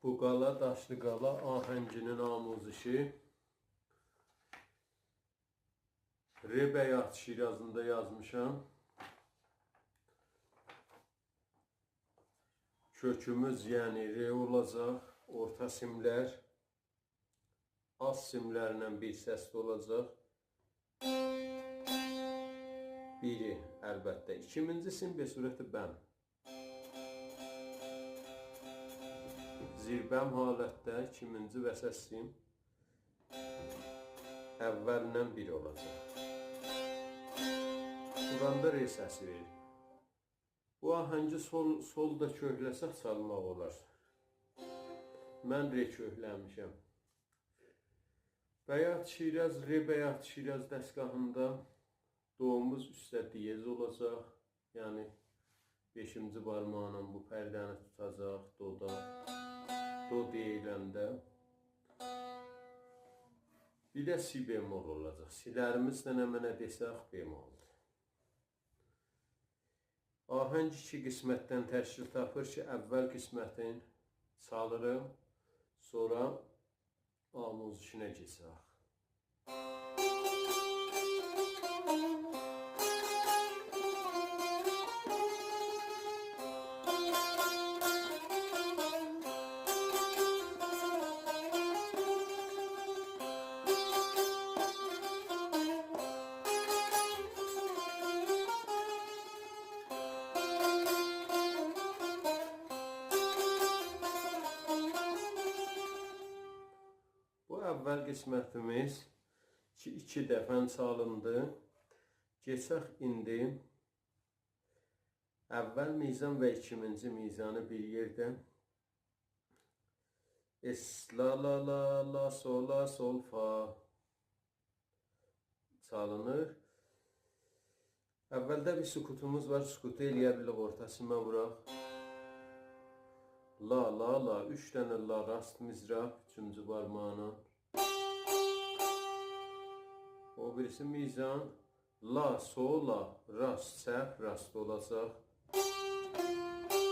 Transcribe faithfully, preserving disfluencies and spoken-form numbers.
بو قالا، داشلی قالا آهنگینین آموزشی. ر بیات شیرازیندا یازمیشام. کؤکوموز، یعنی ر اولاجاق. اورتا سیملر، آلت سیملرله بیر سسده اولاجاق. بیری، البته. ایکیمینجی سیم به صورت بم. زیر بم حالتده ایکیمینجی وسط سیم اولینن بیر اولاجاق. بوراندا ر سسی وئریر. بو آهنگی سول، سول دا کؤکله‌سک چالماق اولار. من ر کؤکله‌میشم. بیات شیراز، ر بیات شیراز دستگاهیندا دوموز اوسته دیز اولاجاق. یعنی بئشینجی بارماغینان بو پرده‌نی توتاجاق دودا، دو دئییلنده. بیر ده سی بمل اولاجاق. سی‌لریمیز ده نمنه دئسک بملدور. آهنگ ایکی قسمتدن تشکیل تاپیر کی، اول قسمتین چالیرام، سونرا آموزشینه کئچک. بو اول قسمتیمیز کی، ایکی دفعه چالیندی. کئچک ایندی اول میزان و ایکیمینجی میزانی بیر یئرده. اس، لا، لا، لا، لا، سول، لا، سول، فا چالینیر. اولده بیر سکوتوموز وار، سکوتو ائلیه بیلیریک اورتا سیمه ووراق. لا، لا، لا، اوچ دنه لا راست مضراب، اوچونجو بارماغینان. او بیریسی میزان، لا، سول، لا، راست، چپ، راست اولاجاق.